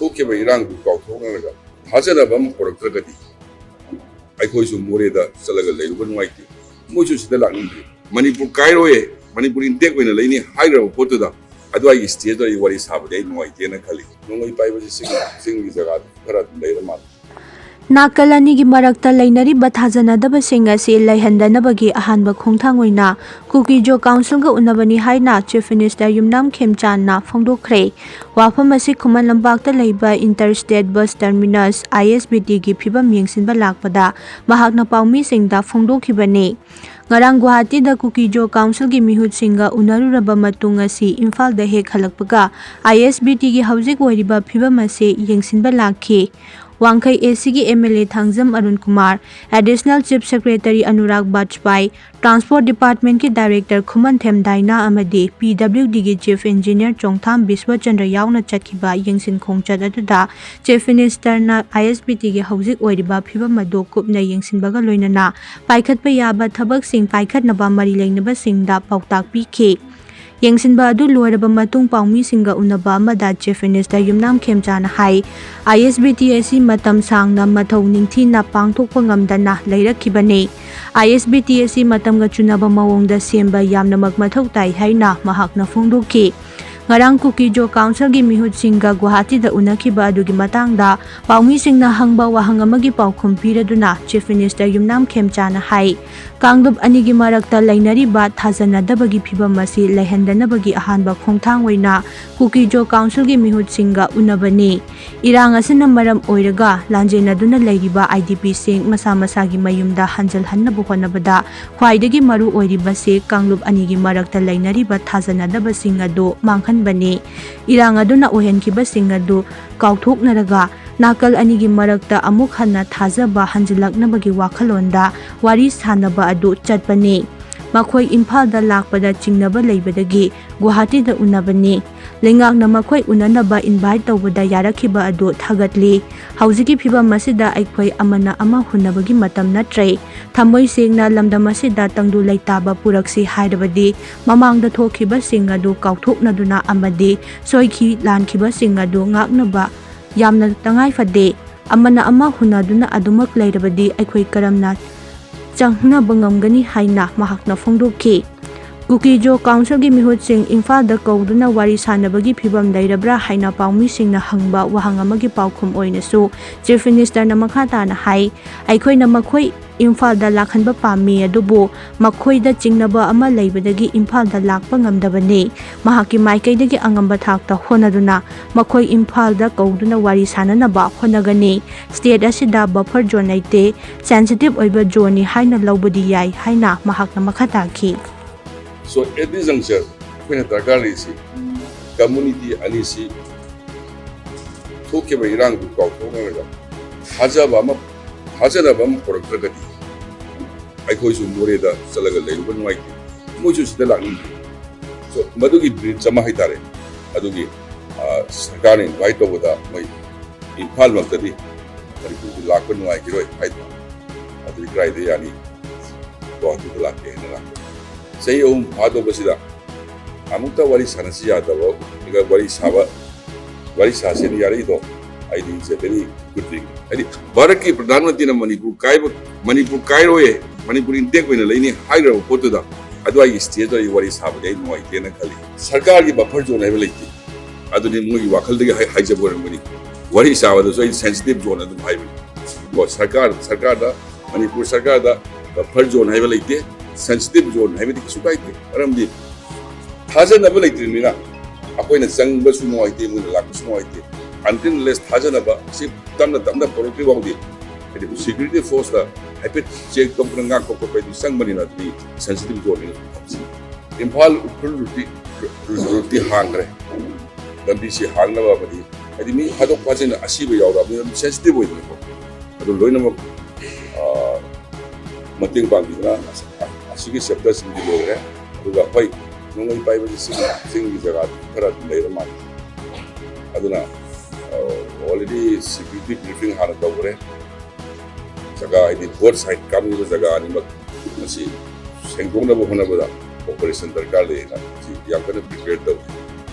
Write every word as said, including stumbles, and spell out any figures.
ꯊꯣꯛꯈꯤꯕ ꯏꯔꯥꯡꯗꯨ ꯀꯥꯎꯊꯣꯛꯅꯔꯒ ꯊꯥꯖꯅꯕ ꯑꯃ ꯄꯨꯔꯛꯇ꯭ꯔꯒꯗꯤ ꯑꯩꯈꯣꯏꯁꯨ ꯃꯣꯔꯦꯗ ꯆꯠꯂꯒ ꯂꯩꯔꯨꯕ ꯅꯨꯡꯉꯥꯏꯇꯦ, ꯃꯣꯏꯁꯨ ꯁꯤꯗ ꯂꯥꯛꯅꯤꯡꯗꯦ꯫ ꯃꯅꯤꯄꯨꯔ ꯀꯥꯏꯔꯣꯏ, ꯃꯅꯤꯄꯨꯔ intact ꯑꯣꯏꯅ ꯂꯩꯅꯤ ꯍꯥꯏꯈ꯭ꯔꯕ ꯄꯣꯠꯇꯨꯗ ꯑꯗꯨꯋꯥꯏꯒꯤ stageꯇ ꯑꯩ ꯋꯥꯔꯤ ꯁꯥꯕꯗꯤ ꯑꯩ ꯅꯨꯡꯉꯥꯏꯇꯦꯅ ꯈꯜꯂꯤ꯫ ꯅꯣꯡꯃꯩ ꯄꯥꯏꯕꯁꯤ ꯆꯤꯡ, ꯆꯤꯡꯒꯤ ꯖꯒꯥꯗ ꯈꯔ ꯑꯗꯨꯝ ꯂꯩꯔ ꯃꯥꯜꯂꯦ꯫ ꯅꯥꯀꯜ ꯑꯅꯤꯒꯤ ꯃꯔꯛꯇ ꯂꯩꯅꯔꯤꯕ ꯊꯥꯖꯅꯗꯕꯁꯤꯡ ꯑꯁꯤ ꯂꯩꯍꯟꯗꯅꯕꯒꯤ ꯑꯍꯥꯟꯕ ꯈꯣꯡꯊꯥꯡ ꯑꯣꯏꯅ ꯀꯨꯀꯤꯖꯣ ꯀꯥꯎꯟꯁꯤꯜꯒ ꯎꯅꯕꯅꯤ ꯍꯥꯏꯅ Chief Minister ꯌꯨꯝꯅꯥꯝ ꯈꯦꯝꯆꯥꯟꯅ ꯐꯣꯡꯗꯣꯛꯈ꯭ꯔꯦ꯫ ꯋꯥꯐꯝ ꯑꯁꯤ ꯈꯨꯃꯟ ꯂꯝꯄꯥꯛꯇ ꯂꯩꯕ Interstate Bus Terminus, ISBTꯒꯤ ꯐꯤꯕꯝ ꯌꯦꯡꯁꯤꯟꯕ ꯂꯥꯛꯄꯗ ꯃꯍꯥꯛꯅ ꯄꯥꯎꯃꯤꯁꯤꯡꯗ ꯐꯣꯡꯗꯣꯛꯈꯤꯕꯅꯤ꯫ ꯉꯔꯥꯡ ꯒꯨꯋꯥꯍꯥꯇꯤꯗ ꯀꯨꯀꯤꯖꯣ ꯀꯥꯎꯟꯁꯤꯜꯒꯤ ꯃꯤꯍꯨꯠꯁꯤꯡꯒ ꯎꯅꯔꯨꯔꯕ ꯃꯇꯨꯡ ꯑꯁꯤ ꯏꯝꯐꯥꯜꯗ ꯍꯦꯛ ꯍꯜꯂꯛꯄꯒ ISBTꯒꯤ ꯍꯧꯖꯤꯛ ꯑꯣꯏꯔꯤꯕ ꯐꯤꯕꯝ ꯑꯁꯤ ꯌꯦꯡꯁꯤꯟꯕ ꯂꯥꯛꯈꯤ꯫ ꯋꯥꯡꯈꯩ ACꯒꯤ MLA Thangjam Arun Kumar, Additional Chief Secretary Anurag ꯕꯥꯖꯄꯥꯏ, Transport Departmentꯀꯤ Director ꯈꯨꯃꯟꯊꯦꯝ ꯗꯥꯏꯅꯥ ꯑꯃꯗꯤ PWDꯒꯤ Chief Engineer ꯆꯣꯡꯊꯥꯝ ꯕꯤꯁ꯭ꯋꯆꯟꯗ꯭ꯔ ꯌꯥꯎꯅ ꯆꯠꯈꯤꯕ ꯌꯦꯡꯁꯤꯟ ꯈꯣꯡꯆꯠ ꯑꯗꯨꯗ Chief Ministerꯅ ISBTꯒꯤ ꯍꯧꯖꯤꯛ ꯑꯣꯏꯔꯤꯕ ꯐꯤꯕꯝ ꯑꯗꯨ ꯀꯨꯞꯅ ꯌꯦꯡꯁꯤꯟꯕꯒ ꯂꯣꯏꯅꯅ ꯄꯥꯏꯈꯠꯄ ꯌꯥꯕ ꯊꯕꯛꯁꯤꯡ ꯄꯥꯏꯈꯠꯅꯕ ꯃꯔꯤ ꯂꯩꯅꯕꯁꯤꯡꯗ ꯄꯥꯎꯇꯥꯛ ꯄꯤꯈꯤ꯫ ꯌꯦꯡꯁꯤꯟꯕ ꯑꯗꯨ ꯂꯣꯏꯔꯕ ꯃꯇꯨꯡ ꯄꯥꯎꯃꯤꯁꯤꯡꯒ ꯎꯅꯕ ꯑꯃꯗ Chief Minister ꯌꯨꯝꯅꯥꯝ ꯈꯦꯝꯆꯥꯅ ꯍꯥꯏ, ISBT ꯑꯁꯤ ꯃꯇꯝ ꯁꯥꯡꯅ ꯃꯊꯧ ꯅꯤꯡꯊꯤꯅ ꯄꯥꯡꯊꯣꯛꯄ ꯉꯝꯗꯅ ꯂꯩꯔꯛꯈꯤꯕꯅꯤ꯫ ISBT ꯑꯁꯤ ꯃꯇꯝꯒ ꯆꯨꯅꯕ ꯃꯑꯣꯡꯗ ꯁꯦꯝꯕ ꯌꯥꯝꯅꯃꯛ ꯃꯊꯧ ꯇꯥꯏ ꯍꯥꯏꯅ ꯃꯍꯥꯛꯅ ꯐꯣꯡꯗꯣꯛꯈꯤ꯫ ꯉꯔꯥꯡ ꯀꯨꯀꯤꯖꯣ ꯀꯥꯎꯟꯁꯤꯜꯒꯤ ꯃꯤꯍꯨꯠꯁꯤꯡꯒ ꯒꯨꯋꯥꯍꯥꯇꯤꯗ ꯎꯅꯈꯤꯕ ꯑꯗꯨꯒꯤ ꯃꯇꯥꯡꯗ ꯄꯥꯎꯃꯤꯁꯤꯡꯅ ꯍꯪꯕ ꯋꯥꯍꯪ ꯑꯃꯒꯤ ꯄꯥꯎꯈꯨꯝ ꯄꯤꯔꯗꯨꯅ Chief Minister ꯌꯨꯝꯅꯥꯝ ꯈꯦꯝꯆꯥꯅ ꯍꯥꯏ, ꯀꯥꯡꯂꯨꯞ ꯑꯅꯤꯒꯤ ꯃꯔꯛꯇ ꯂꯩꯅꯔꯤꯕ ꯊꯥꯖꯅꯗꯕꯒꯤ ꯐꯤꯕꯝ ꯑꯁꯤ ꯂꯩꯍꯟꯗꯅꯕꯒꯤ ꯑꯍꯥꯟꯕ ꯈꯣꯡꯊꯥꯡ ꯑꯣꯏꯅ ꯀꯨꯀꯤꯖꯣ ꯀꯥꯎꯟꯁꯤꯜꯒꯤ ꯃꯤꯍꯨꯠꯁꯤꯡꯒ ꯎꯅꯕꯅꯤ꯫ ꯏꯔꯥꯡ ꯑꯁꯤꯅ ꯃꯔꯝ ꯑꯣꯏꯔꯒ ꯂꯥꯟꯖꯦꯟꯅꯗꯨꯅ ꯂꯩꯔꯤꯕ IDPꯁꯤꯡ ꯃꯁꯥ ꯃꯁꯥꯒꯤ ꯃꯌꯨꯝꯗ ꯍꯟꯖꯤꯜꯍꯟꯅꯕ ꯍꯣꯠꯅꯕꯗ ꯈ꯭ꯋꯥꯏꯗꯒꯤ ꯃꯔꯨ ꯑꯣꯏꯔꯤꯕꯁꯤ ꯀꯥꯡꯂꯨꯞ ꯑꯅꯤꯒꯤ ꯃꯔꯛꯇ ꯂꯩꯅꯔꯤꯕ ꯊꯥꯖꯅꯗꯕꯁꯤꯡ ꯑꯗꯨ ꯃꯥꯡꯍꯟꯕꯅꯤ꯫ ꯏꯔꯥꯡ ꯑꯗꯨꯅ ꯑꯣꯏꯍꯟꯈꯤꯕꯁꯤꯡ ꯑꯗꯨ ꯀꯥꯎꯊꯣꯛꯅꯔꯒ ꯅꯥꯀꯜ ꯑꯅꯤꯒꯤ ꯃꯔꯛꯇ ꯑꯃꯨꯛ ꯍꯟꯅ ꯊꯥꯖꯕ ꯍꯟꯖꯤꯜꯂꯛꯅꯕꯒꯤ ꯋꯥꯈꯜꯂꯣꯟꯗ ꯋꯥꯔꯤ ꯁꯥꯅꯕ ꯑꯗꯨ ꯆꯠꯄꯅꯤ꯫ ꯃꯈꯣꯏ ꯏꯝꯐꯥꯜꯗ ꯂꯥꯛꯄꯗ ꯆꯤꯡꯅꯕ ꯂꯩꯕꯗꯒꯤ ꯒꯨꯋꯥꯍꯥꯇꯤꯗ ꯎꯅꯕꯅꯤ꯫ ꯂꯩꯉꯥꯛꯅ ꯃꯈꯣꯏ ꯎꯅꯅꯕ invite ꯇꯧꯕꯗ ꯌꯥꯔꯛꯈꯤꯕ ꯑꯗꯨ ꯊꯥꯒꯠꯂꯤ꯫ ꯍꯧꯖꯤꯛꯀꯤ ꯐꯤꯕꯝ ꯑꯁꯤꯗ ꯑꯩꯈꯣꯏ ꯑꯃꯅ ꯑꯃ ꯍꯨꯟꯅꯕꯒꯤ ꯃꯇꯝ ꯅꯠꯇ꯭ꯔꯦ꯫ ꯊꯃꯣꯏ ꯁꯦꯡꯅ ꯂꯝꯗꯝ ꯑꯁꯤꯗ ꯇꯪꯗꯨ ꯂꯩꯇꯥꯕ ꯄꯨꯔꯛꯁꯤ ꯍꯥꯏꯔꯕꯗꯤ ꯃꯃꯥꯡꯗ ꯊꯣꯛꯈꯤꯕꯁꯤꯡ ꯑꯗꯨ ꯀꯥꯎꯊꯣꯛꯅꯗꯨꯅ ꯑꯃꯗꯤ ꯁꯣꯏꯈꯤ ꯂꯥꯟꯈꯤꯕꯁꯤꯡ ꯑꯗꯨ ꯉꯥꯛꯅꯕ ꯌꯥꯝꯅ ꯇꯉꯥꯏ ꯐꯗꯦ꯫ ꯑꯃꯅ ꯑꯃ ꯍꯨꯟꯅꯗꯨꯅ ꯑꯗꯨꯃꯛ ꯂꯩꯔꯕꯗꯤ ꯑꯩꯈꯣꯏ ꯀꯔꯝꯅ ꯆꯪꯅꯕ ꯉꯝꯒꯅꯤ ꯍꯥꯏꯅ ꯃꯍꯥꯛꯅ ꯐꯣꯡꯗꯣꯛꯈꯤ꯫ ꯀꯨꯀꯤꯖꯣ ꯀꯥꯎꯟꯁꯤꯜꯒꯤ ꯃꯤꯍꯨꯠꯁꯤꯡ ꯏꯝꯐꯥꯜꯗ ꯀꯧꯗꯨꯅ ꯋꯥꯔꯤ ꯁꯥꯅꯕꯒꯤ ꯐꯤꯚꯝ ꯂꯩꯔꯕ꯭ꯔꯥ ꯍꯥꯏꯅ ꯄꯥꯎꯃꯤꯁꯤꯡꯅ ꯍꯪꯕ ꯋꯥꯍꯪ ꯑꯃꯒꯤ ꯄꯥꯎꯈꯨꯝ ꯑꯣꯏꯅꯁꯨ ꯆꯤꯐ ꯃꯤꯅꯤꯁꯇꯔꯅ ꯃꯈꯥ ꯇꯥꯅ ꯍꯥꯏ, ꯑꯩꯈꯣꯏꯅ ꯃꯈꯣꯏ ꯏꯝꯐꯥꯜꯗ ꯂꯥꯛꯍꯟꯕ ꯄꯥꯝꯃꯤ, ꯑꯗꯨꯕꯨ ꯃꯈꯣꯏꯗ ꯆꯤꯡꯅꯕ ꯑꯃ ꯂꯩꯕꯗꯒꯤ ꯏꯝꯐꯥꯜꯗ ꯂꯥꯛꯄ ꯉꯝꯗꯕꯅꯤ꯫ ꯃꯍꯥꯛꯀꯤ ꯃꯥꯏꯀꯩꯗꯒꯤ ꯑꯉꯝꯕ ꯊꯥꯛꯇ ꯍꯣꯠꯅꯗꯨꯅ ꯃꯈꯣꯏ ꯏꯝꯐꯥꯜꯗ ꯀꯧꯗꯨꯅ ꯋꯥꯔꯤ ꯁꯥꯅꯅꯕ ꯍꯣꯠꯅꯒꯅꯤ꯫ ꯁ꯭ꯇꯦꯠ ꯑꯁꯤꯗ ꯕꯐꯔ ꯖꯣꯟ ꯂꯩꯇꯦ, ꯁꯦꯟꯁꯤꯇꯤꯚ ꯑꯣꯏꯕ ꯖꯣꯟꯅꯤ ꯍꯥꯏꯅ ꯂꯧꯕꯗꯤ ꯌꯥꯏ ꯍꯥꯏꯅ ꯃꯍꯥꯛꯅ ꯃꯈꯥ ꯇꯥꯈꯤ꯫ So at this juncture ꯑꯩꯈꯣꯏꯅ ꯗꯔꯀꯥꯔ ꯂꯩꯔꯤꯁꯤ ꯀꯝꯃꯨꯅꯤꯇꯤ ꯑꯅꯤꯁꯤ ꯊꯣꯛꯈꯤꯕ ꯏꯔꯥꯡꯗꯨ ꯀꯥꯎꯊꯣꯛꯅꯔꯒ ꯊꯥꯖꯕ ꯑꯃ, ꯊꯥꯖꯅꯕ ꯑꯃ ꯄꯨꯔꯛꯇ꯭ꯔꯒꯗꯤ ꯑꯩꯈꯣꯏꯁꯨ ꯃꯣꯔꯦꯗ ꯆꯠꯂꯒ ꯂꯩꯔꯨꯕ ꯅꯨꯡꯉꯥꯏꯇꯦ, ꯃꯣꯏꯁꯨ ꯁꯤꯗ ꯂꯥꯛꯅꯤꯡꯗꯦ꯫ So ꯃꯗꯨꯒꯤ ꯕ꯭ꯔꯤꯖ ꯑꯃ ꯍꯥꯏꯇꯥꯔꯦ, ꯑꯗꯨꯒꯤ, ꯑ, ꯁꯔꯀꯥꯔꯅ ꯏꯟꯚꯥꯏꯠ ꯇꯧꯕꯗ ꯃꯣꯏ ꯏꯝꯐꯥꯜꯃꯛꯇꯗꯤ ꯃꯅꯤꯄꯨꯔꯗꯤ ꯂꯥꯛꯄ ꯅꯨꯡꯉꯥꯏꯈꯤꯔꯣꯏ ꯍꯥꯏꯗꯅ, ꯑꯗꯨꯗꯤ ꯀꯗꯥꯏꯗ ꯌꯥꯅꯤ? ꯒꯨꯋꯥꯍꯥꯇꯤꯗ ꯂꯥꯛꯀꯦ ꯍꯥꯏꯅ ꯂꯥꯛꯄ꯫ ꯆꯍꯤ ꯑꯍꯨꯝ ꯐꯥꯗꯧꯕꯁꯤꯗ ꯑꯃꯨꯛꯇ ꯋꯥꯔꯤ ꯁꯥꯟꯅꯁꯤ ꯌꯥꯗꯕ, ꯋꯥꯔꯤ ꯁꯥꯕ, ꯋꯥꯔꯤ ꯁꯥꯁꯦꯅ ꯌꯥꯔꯛꯏꯗꯣ, ꯑꯩꯗꯤ it's a very good thing꯫ ꯍꯥꯏꯗꯤ ꯚꯥꯔꯠꯀꯤ ꯄ꯭ꯔꯙꯥꯟ ꯃꯟꯇ꯭ꯔꯤꯅ ꯃꯅꯤꯄꯨꯔ ꯀꯥꯏꯕ, ꯃꯅꯤꯄꯨꯔ ꯀꯥꯏꯔꯣꯏ, ꯃꯅꯤꯄꯨꯔ ꯏꯟꯇꯦꯛ ꯑꯣꯏꯅ ꯂꯩꯅꯤ ꯍꯥꯏꯈ꯭ꯔꯕ ꯄꯣꯠꯇꯨꯗ ꯑꯗꯨꯋꯥꯏꯒꯤ ꯁ꯭ꯇꯦꯖꯇ ꯑꯩ ꯋꯥꯔꯤ ꯁꯥꯕꯗꯤ ꯑꯩ ꯅꯨꯡꯉꯥꯏꯇꯦꯅ ꯈꯜꯂꯤ꯫ ꯁꯔꯀꯥꯔꯒꯤ ꯕꯐꯔ ꯖꯣꯟ ꯍꯥꯏꯕ ꯂꯩꯇꯦ꯫ ꯑꯗꯨꯗꯤ ꯃꯣꯏꯒꯤ ꯋꯥꯈꯜꯗꯒꯤ ꯍꯥꯏ-, ꯍꯥꯏꯖꯕ ꯑꯣꯏꯔꯝꯒꯅꯤ꯫ ꯋꯥꯔꯤ ꯁꯥꯕꯗꯁꯨ ꯑꯩ ꯁꯦꯟꯁꯤꯇꯤꯚ ꯖꯣꯟ ꯑꯗꯨꯝ ꯍꯥꯏꯕꯅꯤ꯫ ꯀꯣ, ꯁꯔꯀꯥꯔ, ꯁꯔꯀꯥꯔꯗ, ꯃꯅꯤꯄꯨꯔ ꯁꯔꯀꯥꯔꯗ ꯕꯐꯔ ꯖꯣꯟ ꯍꯥꯏꯕ ꯂꯩꯇꯦ, ꯁꯦꯟꯁꯤꯇꯤꯚ ꯖꯣꯟ ꯍꯥꯏꯕꯗꯤ ꯀꯩꯁꯨ ꯀꯥꯏꯗꯦ꯫ ꯃꯔꯝꯗꯤ ꯊꯥꯖꯅꯕ ꯂꯩꯇ꯭ꯔꯤꯕꯅꯤꯅ ꯑꯩꯈꯣꯏꯅ ꯆꯪꯕꯁꯨ ꯅꯨꯡꯉꯥꯏꯇꯦ, ꯃꯣꯏꯅ ꯂꯥꯛꯄꯁꯨ ꯅꯨꯡꯉꯥꯏꯇꯦ꯫ Until unless ꯊꯥꯖꯅꯕ ꯑꯁꯤ ꯇꯞꯅ ꯇꯞꯅ ꯄꯨꯔꯛꯇ꯭ꯔꯤ ꯐꯥꯎꯗꯤ, ꯍꯥꯏꯗꯤ ꯁꯦꯀ꯭ꯌꯨꯔꯤꯇꯤ ꯐꯣꯔꯁꯇ ꯍꯥꯏꯐꯦꯠ ꯆꯦꯛ ꯇꯧꯗꯅ ꯉꯥꯛꯄ ꯈꯣꯠꯄ ꯍꯥꯏꯗꯤ ꯆꯪꯕꯅꯤꯅ ꯑꯗꯨꯗꯤ ꯁꯦꯟꯁꯤꯇꯤꯚ ꯖꯣꯟꯅꯤ꯫ ꯏꯝꯐꯥꯜ ꯎꯈ꯭ꯔꯨꯜ ꯔꯨꯠꯇꯤ, ꯔꯨꯠꯇꯤ ꯍꯥꯡꯈ꯭ꯔꯦ꯫ ꯂꯝꯕꯤꯁꯤ ꯍꯥꯡꯅꯕ ꯑꯃꯗꯤ ꯍꯥꯏꯗꯤ ꯃꯤ ꯊꯥꯗꯣꯛ ꯊꯥꯖꯤꯟ ꯑꯁꯤꯕ ꯌꯥꯎꯔꯛꯑꯕꯅꯤꯅ ꯑꯗꯨꯝ ꯁꯦꯟꯁꯤꯇꯤꯚ ꯑꯣꯏꯗꯅꯀꯣ꯫ ꯑꯗꯨ ꯂꯣꯏꯅꯃꯛ, ꯑ, ꯃꯇꯦꯡ ꯄꯥꯡꯕꯤꯗꯨꯅ ꯑꯁꯤꯒꯤ ꯆꯦꯞꯇꯔꯁꯤꯡꯗꯤ ꯂꯣꯏꯈ꯭ꯔꯦ꯫ ꯑꯗꯨꯒ ꯍꯣꯏ, ꯅꯣꯡꯃꯩ ꯄꯥꯏꯕꯁꯤ ꯆꯤꯡ, ꯆꯤꯡꯒꯤ ꯖꯒꯥꯗꯤ ꯈꯔ ꯑꯗꯨꯝ ꯂꯩꯔ ꯃꯥꯜꯂꯦ꯫ ꯑꯗꯨꯅ, ꯑ, already ꯁꯦꯀ꯭ꯌꯨꯔꯤꯇꯤ ꯕ꯭ꯔꯤꯐꯤꯡ ꯍꯥꯟꯅ ꯇꯧꯈ꯭ꯔꯦ꯫ ꯖꯒꯥ ꯍꯥꯏꯗꯤ ꯕꯣꯠ ꯁꯥꯏꯠ ꯀꯥꯞꯂꯤꯕ ꯖꯒꯥ ꯑꯅꯤꯃꯛ ꯑꯁꯤ ꯁꯦꯡꯗꯣꯛꯅꯕ ꯍꯣꯠꯅꯕꯗ ꯑꯣꯄꯔꯦꯁꯟ ꯗꯔꯀꯥꯔ ꯂꯩ ꯍꯥꯏꯅ ꯁꯤ ꯌꯥꯝ ꯀꯟꯅ ꯄ꯭ꯔꯤꯄꯦꯌꯔ ꯇꯧꯏ꯫